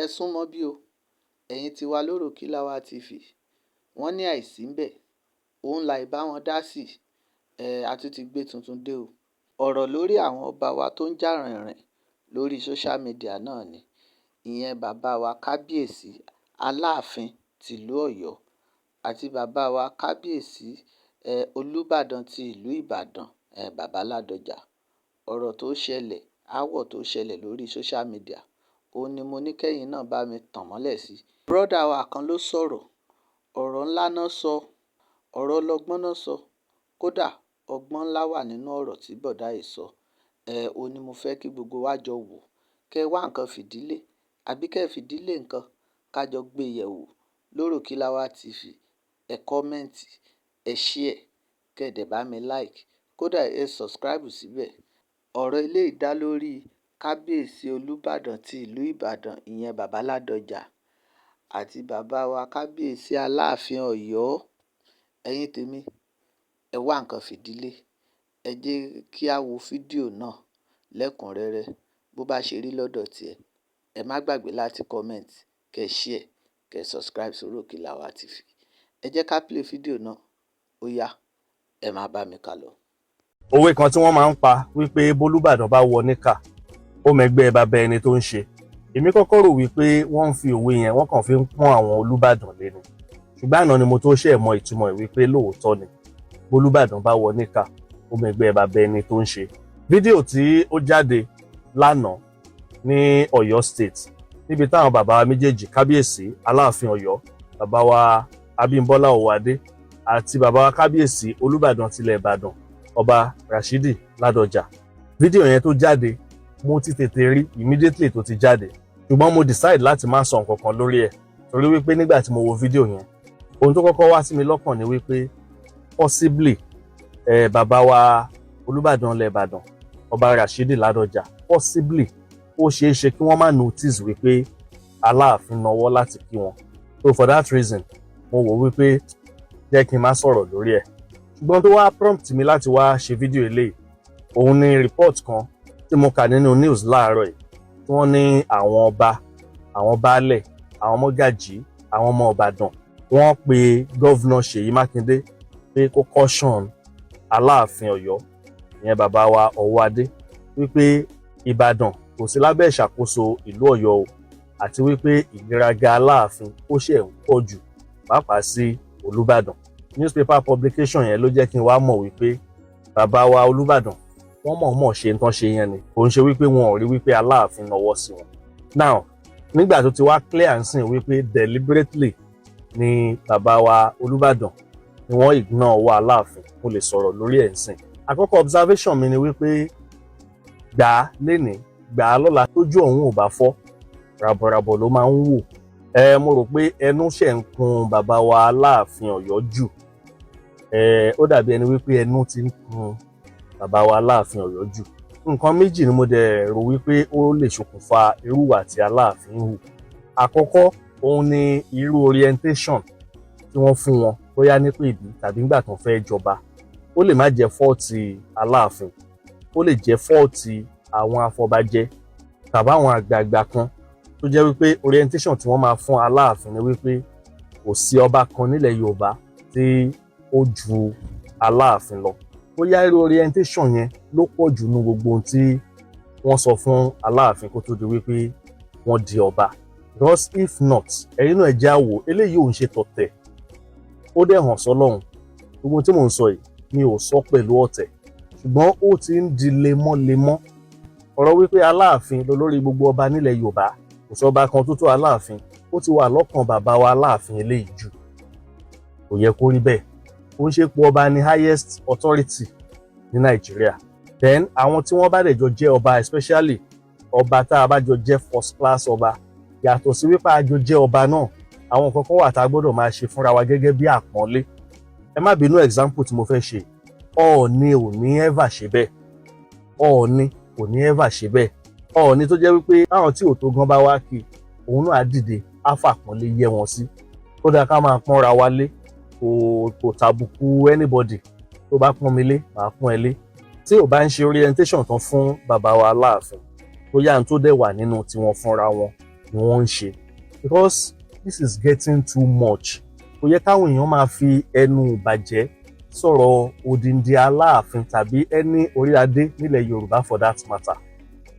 Ẹ sún mọ́ bí o, ẹ̀yin tiwa lórí Òkìlàwà TV. Wọ́n ní àìsí ńbẹ̀, òun láì bá wọn dá sí. Ẹ a tún ti gbé tuntun dé o. Ọ̀rọ̀ lórí àwọn ọba wa tó ń jà rìnrìn lórí social media náà ni. Ìyẹn bàbá wa Kábíyèsí Aláàfin tìlú Ọ̀yọ́ àti bàbá wa Kábíyèsí Olúbàdàn ti ìlú Ìbàdàn, bàbá Ládọjà. Ọ̀rọ̀ tó ṣẹlẹ̀, aáwọ̀ tó ṣẹlẹ̀ lórí social media, òun ni mo ní kẹ́yìn náà bá mi tàn mọ́lẹ̀ sí. Brother wa kan ló sọ̀rọ̀, ọ̀rọ̀ ńlá náà sọ, ọ̀rọ̀ ọlọ́gbọ́n náà sọ. Kódà ọgbọ́n ńlá wà nínú ọ̀rọ̀ tí bọ̀dá yìí sọ. Òun ni mo fẹ́ kí gbogbo wa jọ wò. Kẹ́ wá nǹkan fìdílé àbí kẹ́ fìdílé nǹkan ká jọ gbé yẹ̀ wò lórí Òkìlàwà TV. Ẹ comment, ẹ share, kẹ́ dẹ̀ bá mi like. Kódà ẹ subscribe síbẹ̀. Ọ̀rọ̀ eléyìí dá lórí Kábíyèsí Olúbàdàn ti ìlú Ìbàdàn, ìyẹn bàbá Ládọjà àti bàbá wa Kábíyèsí Aláàfin Ọ̀yọ́. Ẹ̀yin tèmi, ẹ wá nǹkan fìdílé. Ẹ jẹ́ kí a wo fídíò náà lẹ́kùnrẹ́rẹ́ bó bá ṣe rí lọ́dọ̀ tí ẹ. Ẹ má gbàgbé láti comment, kẹ́ share, kẹ́ subscribe sórí Òkìlàwà TV. Ẹ jẹ́ ká play fídíò náà. Ó yá, ẹ máa bá mi kálọ. Òwe kan tí wọ́n máa ń pa wípé bólúbàdàn bá wọ níkà, ó mẹgbẹ́ bàbá ẹni tó ń ṣe. Èmi kọ́kọ́ rò wípé wọ́n ń fi òwe yẹn, wọ́n kàn fi ń pọ́n àwọn Olúbàdàn lé ni, ṣùgbọ́n àná ni mo tó ṣe mọ ìtumọ̀ ẹ̀ wípé lóòótọ́ ni, bólúbàdàn bá wọ níkà, ó mẹgbẹ́ bàbá ẹni tó ń ṣe. Fídíò tí ó jáde lánàá ní Ọ̀yọ́ State, níbi táwọn bàbá wa méjèèjì, Kábíyèsí Aláàfin Ọ̀yọ́, bàbá wa Abímbọ́lá Ọwọ́adé, àti bàbá wa Kábíyèsí Olúbàdàn tilẹ̀ Ìbàdàn, Ọba Rashidi Ládọjà, fídíò yẹn tó jáde, mo ti tètè rí immediately tó ti jáde, ṣùgbọ́n mo decide láti má sọ nǹkan kan lórí ẹ̀, torí wípé nígbà tí mo wo fídíò yẹn, ohun tó kọ́kọ́ wá sí mi lọ́kàn ni wípé possibly bàbá wa Olúbàdàn ilẹ̀ Ìbàdàn, Ọba Rashidi Ládọjà, possibly ó ṣeé ṣe kí wọ́n má notice wípé Aláàfin nawọ́ láti kí wọn. So for that reason, mo wò wípé jẹ́ kí n má sọ̀rọ̀ lórí ẹ̀. Ṣùgbọ́n tó wá prompt mi láti wá ṣe fídíò eléyìí, òun ni report kan tí mo kà nínú news láàárọ̀ yìí, tí wọ́n ní àwọn ọba, àwọn baálẹ̀, àwọn mọ́gàjí, àwọn ọmọ Ìbàdàn, wọ́n pe Governor Ṣèyí Mákindé pé kó caution Aláàfin Ọ̀yọ́, ìyẹn bàbá wa Ọwọ́adé, wípé Ìbàdàn kò sí lábẹ́ ìṣàkóso ìlú Ọ̀yọ́ o, àti wípé ìgbéraga Aláàfin ó ṣe ń pọ̀ jù, pàápàá sí Olúbàdàn. Newspaper publication yẹn ló jẹ́ kí n wá mọ̀ wípé bàbá wa Olúbàdàn, wọ́n mọ̀ọ́mọ̀ ṣe nǹkan ṣe yẹn ni, kò ń ṣe wípé wọn ò rí wípé Aláàfin nawọ́ sí wọn. Now, nígbà tó ti wá clear ń sìn wípé deliberately ni bàbá wa Olúbàdàn ni wọ́n ignore ọwọ́ Aláàfin, mo lè sọ̀rọ̀ lórí ẹ̀ ń sìn. Àkọ́kọ́ observation mi ni wípé gbà á lénìí, gbà á lọ́la, tójú ọ̀hún ò bá fọ́, ràbọ̀ràbọ̀ ló máa ń wò. Ẹ mo rò pé ẹnu ṣe ń kun bàbá wa Aláàfin Ọ̀yọ́ jù. Ẹ ó dàbí ẹni wípé ẹnu ti ń kun bàbá wa Aláàfin Ọ̀yọ́ jù. Nǹkan méjì ni mo dẹ̀ rò wípé ó lè ṣokùnfà irú ìwà tí Aláàfin hù. Àkọ́kọ́, òun ni irú orientation tí wọ́n fún wọn, bóyá nípa ìbí tàbí nígbà tó fẹ́ jọba. Ó lè má jẹ́ fault Aláàfin, ó lè jẹ́ fault àwọn afọbajẹ tàbí àwọn àgbààgbà kan tó jẹ́ wípé orientation tí wọ́n máa fún Aláàfin ni wípé kò sí ọba kan nílẹ̀ Yorùbá tí ó ju Aláàfin lọ. Bóyá irú orientation yẹn ló pọ̀ jù nínú gbogbo ohun tí wọ́n sọ fún Aláàfin kó tó di wípé wọ́n di ọba, because if not, ẹ̀yin náà jẹ́ àwò, eléyìí ò ń ṣe tọ̀tẹ̀, ó dẹ̀ hàn sọ́lọ́run. Gbogbo tí mò ń sọ yìí, mi ò sọ pẹ̀lú ọ̀tẹ̀, ṣùgbọ́n ó ti ń di lemọ́lemọ́. Ọ̀rọ̀ wípé Aláàfin lolórí gbogbo ọba nílẹ̀ Yorùbá, kò sọ́ba kan tó tó Aláàfin, ó ti wà lọ́kàn bàbá wa Aláàfin eléyìí jù. Kò yẹ kó rí bẹ́ẹ̀. Ó ń ṣe pé ọba ní highest authority ní Nàìjíríà. Then àwọn tí wọ́n bá dẹ̀ jọ jẹ́ ọba, especially ọba tá a bá jọ jẹ́ first class ọba, yàtọ̀ sí wípé a jọ jẹ́ ọba náà, àwọn nǹkan kan wà tá a gbọ́dọ̀ máa ṣe fúnra wa gẹ́gẹ́ bí àpọ́nlé. Ẹ má bínú, example tí mo fẹ́ ṣe, Ọọ̀ni ò ní ever ṣe bẹ́ẹ̀. Ọọ̀ni kò ní ever ṣe bẹ́ẹ̀. Ọọ̀ni tó jẹ́ wípé táwọn tí ò tó gan bá wá kí òun náà á dìde, á fàpọ́nlé yẹ wọn sí. Kódà ká máa pọ́nra wa lé, kò tàbùkù anybody. Tó bá pọ́n mi lé, màá pọ́n ẹ lé. Tí ò bá ń ṣe orientation tán fún bàbá wa Aláàfin, bóyá n tó dẹ̀ wà nínú tiwọn fúnra wọn. ni wọ́n ń ṣe, because this is getting too much. Kò yẹ káwọn èèyàn máa fi ẹnu ìbàjẹ́ sọ̀rọ̀ odindi Aláàfin tàbí ẹni orí adé nílẹ̀ Yorùbá for that matter.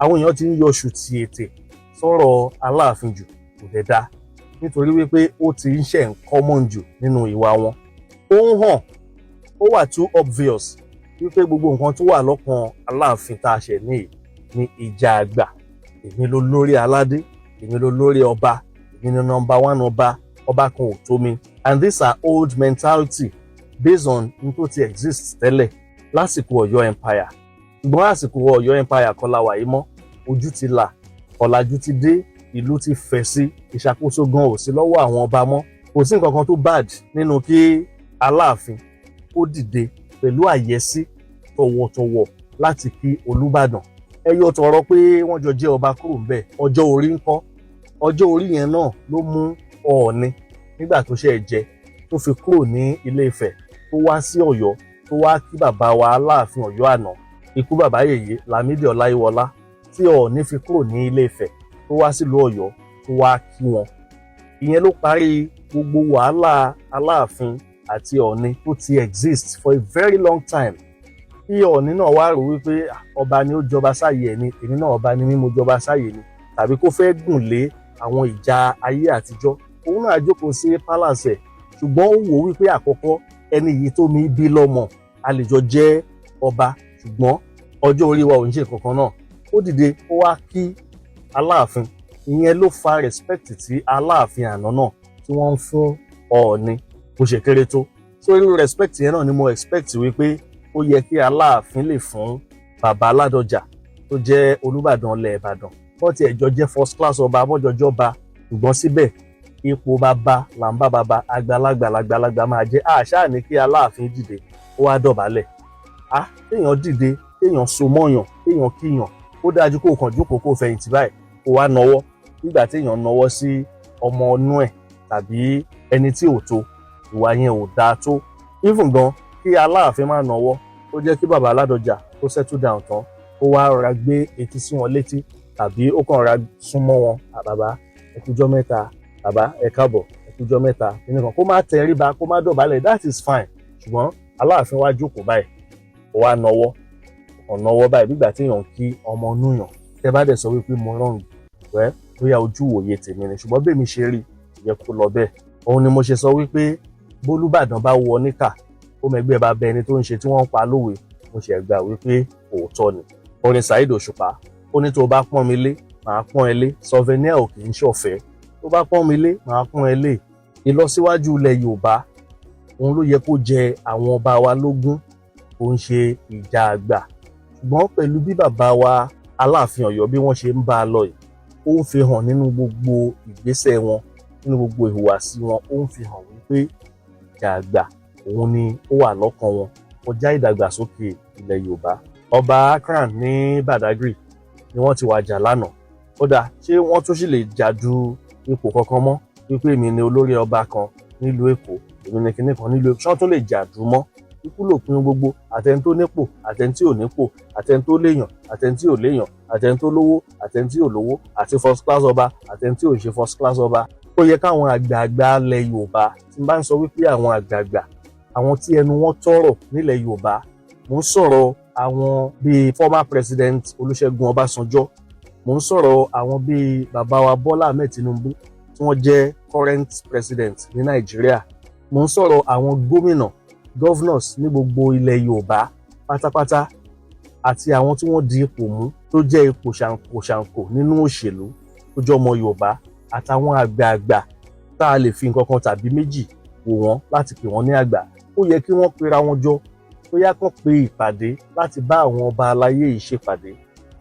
Àwọn èèyàn ti ń yọ ṣùtì ètè sọ̀rọ̀ Aláàfin jù. Kò dẹ̀ dáa, nítorí wípé ó ti ń ṣe ń common jù nínú ìwà wọn. Ó ń hàn, ó wà too obvious wípé gbogbo nǹkan tó wà lọ́kàn Aláàfin tá a ṣẹ̀ ní ní ìjà àgbà. Èmi ló lórí aládé, èmi ló lórí ọba, èmi ni number one ọba, ọba kan ò tó mi. And these are old mentality based on n tó ti exist tẹ́lẹ̀ lásìkò Ọ̀yọ́ Empire. Ṣùgbọ́n àsìkò Ọ̀yọ́ Empire kọ́ la wà yìí mọ́. Ojú ti là, ọ̀làjú ti dé, ìlú ti fẹ̀ sí, ìṣàkóso gan ò sí lọ́wọ́ àwọn ọba mọ́. Kò sí nǹkan kan tó bad nínú kí Aláàfin ó dìde pẹ̀lú àyẹ́sí tọ̀wọ̀tọ̀wọ̀ láti kí Olúbàdàn. Ẹ yọ tọrọ pé wọ́n jọ jẹ́ ọba kúrò ńbẹ̀. Ọjọ́ orí ńkọ́? Ọjọ́ orí yẹn náà ló mú Ọọ̀ni nígbà tó ṣe jẹ, tó fi kúrò ní Ilé Ifẹ̀, tó wá sí Ọ̀yọ́, tó wá kí bàbá wa Aláàfin Ọ̀yọ́ àná, ikú bàbá yèyé Lámídì Ọláyíwọlá, tí Ọọ̀ni fi kúrò ní Ilé Ifẹ̀, tó wá sílùú Ọ̀yọ́, tó wá kí wọn. Ìyẹn ló parí gbogbo wàhálà Aláàfin àti Ọọ̀ni tó ti exist for a very long time. Kí Ọọ̀ni náà wá rò wípé ọba ni ó jọba sáyè ẹ̀ ni, èmi náà ọba ni mí, mo jọba sáyè ni, tàbí kó fẹ́ gùn lé àwọn ìjà ayé àtijọ́, òun náà jókòó sí palace ẹ̀. Ṣùgbọ́n ó wò wípé àkọ́kọ́, ẹni yìí tó mi bí lọ́mọ, a lè jọ jẹ́ ọba, ṣùgbọ́n ọjọ́ orí wa ò ń ṣe kankan náà. Ó dìde, ó wá kí Aláàfin. Ìyẹn ló fa respect tí Aláàfin àná náà tí wọ́n ń fún Ọọ̀ni, bó ṣe kéré tó. So irú respect yẹn náà ni mo expect wípé ó yẹ kí Aláàfin lè fún bàbá Ládọjà tó jẹ́ Olúbàdàn ilẹ̀ Ìbàdàn. Wọ́n ti ẹ̀jọ́ jẹ́ first class ọba abọ́jọjọ́ ba, ṣùgbọ́n síbẹ̀, ipò bàbá là ń bá bàbá, àgbàlagbà làgbàlagbà máa jẹ́. Àṣà ní kí Aláàfin dìde, ó wá dọ̀bálẹ̀. Á kéèyàn dìde, kéèyàn so mọ́yàn, kéèyàn kíyàn, ó dájú kó kàn jókòó, kó fẹ̀yìntì báyìí, kó wá nọwọ́ nígbà téèyàn nọwọ́ sí ọmọ ọnú ẹ̀ tàbí ẹni tí ò tó. Ìwà yẹn ò dáa tó. Even gan, kí Aláàfin má nọwọ́, ó jẹ́ kí bàbá Ládọjà kó settle down tán, kó wá rọra gbé etí sí wọn létí, tàbí ó kàn rọra súnmọ́ wọn: "Bàbá, ẹ kújọ́ mẹ́ta. Bàbá, ẹ káàbọ̀. Ẹ kújọ́ mẹ́ta." Nínú kan, kó má tẹríba, kó má dọ̀bálẹ̀, that is fine. Ṣùgbọ́n Aláàfin wá jókòó báyìí, ó wá nọwọ́, ó nọwọ́ báyìí nígbà tí èèyàn ń kí ọmọ inú yàn. Tẹ bá dẹ̀ sọ wípé mo wrong, wẹ́ bóyá ojú ìwòye tèmi ni, ṣùgbọ́n bẹ́ẹ̀ mi ṣe rí, kò yẹ kó lọ bẹ́ẹ̀. Òun ni mo ṣe sọ wípé bólúbàdàn bá wọ níkà, ó mẹgbẹ́ bá bẹ ẹni tó ń ṣe tí wọ́n ń pa lówe. Mo ṣe gbà wípé òótọ́ ni orin Saheed Òṣùpá. Ó ní tó bá pọ́n mi lé, màá pọ́n ẹ lé. Souvenir ò kì í ṣọ̀fẹ́. Tó bá pọ́n mi lé, màá pọ́n ẹ lé. Ìlọsíwájú ilẹ̀ Yorùbá, òun ló yẹ kó jẹ àwọn ọba wa lógún, kò ń ṣe ìjà àgbà. Ṣùgbọ́n pẹ̀lú bí bàbá wa Aláàfin Ọ̀yọ́, bí wọ́n ṣe ń bá a lọ yìí, ó ń fi hàn nínú gbogbo ìgbésẹ̀ wọn, nínú gbogbo ìhùwàsí wọn, ó ń fi hàn wípé ìjà àgbà òun ni ó wà lọ́kàn wọn kọjá ìdàgbàsókè ilẹ̀ Yorùbá. Ọba Akran ní Badagry ni wọ́n ti wàjà lánàá. Ó dáa, ṣé wọ́n tún sì lè jà du ipò kankan mọ́, wípé èmi ni olórí ọba kan nílùú Èkó, èmi ni kinní kan nílùú Èkó? Ṣé wọ́n tún lè jà dù mọ́? Ikú lòpin gbogbo, àtẹni tó nípò, àtẹni tí ò nípò, àtẹni tó léèyàn, àtẹni tí ò léèyàn, àtẹni tó lówó, àtẹni tí ò lówó, àti first class ọba, àtẹni tí ò ṣe first class ọba. Ó yẹ káwọn àgbààgbà ilẹ̀ Yorùbá, tí n bá ń sọ wípé àwọn àgbààgbà, àwọn tí ẹnu wọn tọrọ nílẹ̀ Yorùbá, mò ń sọ̀rọ̀ àwọn bíi former president Olúṣẹ́gun Ọbásanjọ́, mò ń sọ̀rọ̀ àwọn bíi bàbá wa Bọ́lá Ahmed Tinubu tí wọ́n jẹ́ current president ní Nàìjíríà, mò ń sọ̀rọ̀ àwọn gómìnà, governors ní gbogbo ilẹ̀ Yorùbá pátápátá, àti àwọn tí wọ́n di ipò mú tó jẹ́ ipò ṣàǹkóṣàǹkó nínú òṣèlú tó jẹ́ ọmọ Yorùbá, àtàwọn àgbààgbà tá a lè fi nǹkan kan tàbí méjì wò wọ́n láti pè wọ́n ní àgbà. Ó yẹ kí wọ́n pera wọn jọ, bóyá kàn pé ìpàdé láti bá àwọn ọba aláyé yìí ṣèpàdé.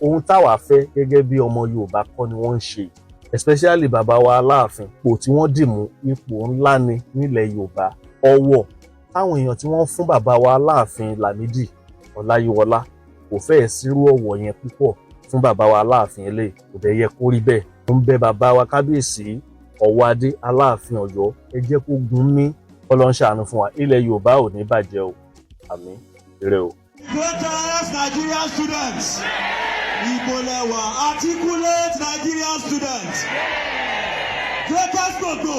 Ohun táwa fẹ́ gẹ́gẹ́ bí ọmọ Yorùbá kọ́ ni wọ́n ń ṣe, especially bàbá wa Aláàfin. Ipò tí wọ́n dì mú, ipò ńlá ni nílẹ̀ Yorùbá. Ọ̀wọ̀ táwọn èèyàn tí wọ́n fún bàbá wa Aláàfin Lámídì Ọláyíwọlá, kò fẹ́ẹ̀ sírú ọ̀wọ̀ yẹn púpọ̀ fún bàbá wa Aláàfin eléyìí. Kò dẹ̀ yẹ kó rí bẹ́ẹ̀. Mo ń bẹ bàbá wa kábíyèsí Ọ̀wọ́adé Aláàfin Ọ̀yọ́, ẹ jẹ́ kó gun mí. Ọlọ́run ṣàánú fún wa, ilẹ̀ Yorùbá ò ní bàjẹ́ o. Àmín, ire o. Greatest Nigerian students. Ibo lẹ wà? Articulate Nigerian students. Greatest Gbogbo.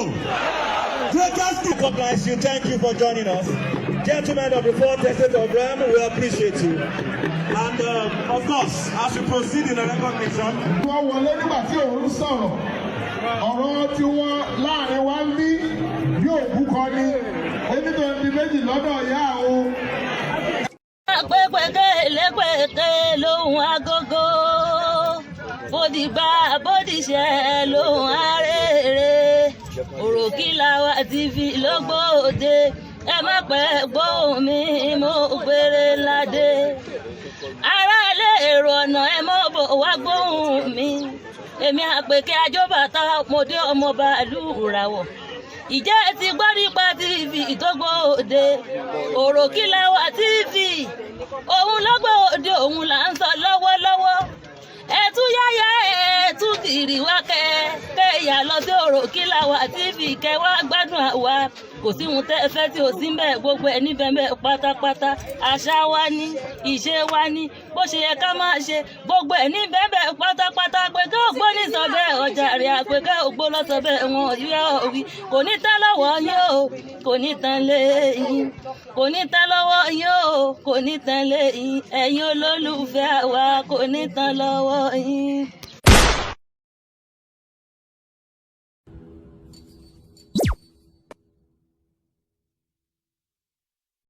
Greatest. Recognize you. Thank you for joining us. Gentlemen of the fourth estate of Realm, we appreciate you. And of course, as we proceed in the recognition, Wọ́n wọlé nígbà tí òun ń sọ̀rọ̀ ọ̀rọ̀ tí wọ́n láàrin wa ń bí bí òkú kọ ni onítọ̀ di méjì lọ́dọ̀ ìyá o. Pépèké lépèké lóhùn agogo, bódìgbà bódìṣẹ́ lóhùn arére. Òròkìlàwà TV lógbòde, ẹ má pẹ́ gbóhùn mi, mo gbére ládé. Aráalé, èrò ọ̀nà, ẹ mọ́ bọ̀ wá gbóhùn mi. Èmi Àpèkẹ́ Ajóbàtà mòdé, ọmọọba ìlú ìràwọ̀. Ìjẹ́ ẹ ti gbọ́ nípa TV tó gbòde, Òròkìlàwà TV? Òun lọ́gbọ̀ọ́dẹ, òun là ń sọ lọ́wọ́lọ́wọ́. Ẹtú yáyá, ẹtú kiri wá, kẹ kẹyà lọ sí Òròkìlàwà TV, kẹ wá gbádùn àwa. Kò sí ohun tẹ́ ẹ fẹ́ tí ò sí mbẹ́, gbogbo ẹ̀ níbẹ̀ mbẹ́ pátápátá. Àṣà wa ní, ìṣe wa ní, bó ṣe yẹ ká máa ṣe, gbogbo ẹ̀ níbẹ̀ mbẹ́ pátápátá. Pé ká ògbó ní sọ bẹ́ẹ̀, ọjà rẹ̀ àpè ká ògbó lọ sọ bẹ́ẹ̀, wọn yóò wí. Kò ní tán lọ́wọ́ yín o, kò ní tán lé yín, kò ní tán lọ́wọ́ yín o, kò ní tán lé yín. Ẹ̀yin olólùfẹ́ wa, kò ní tán lọ́wọ́ yín.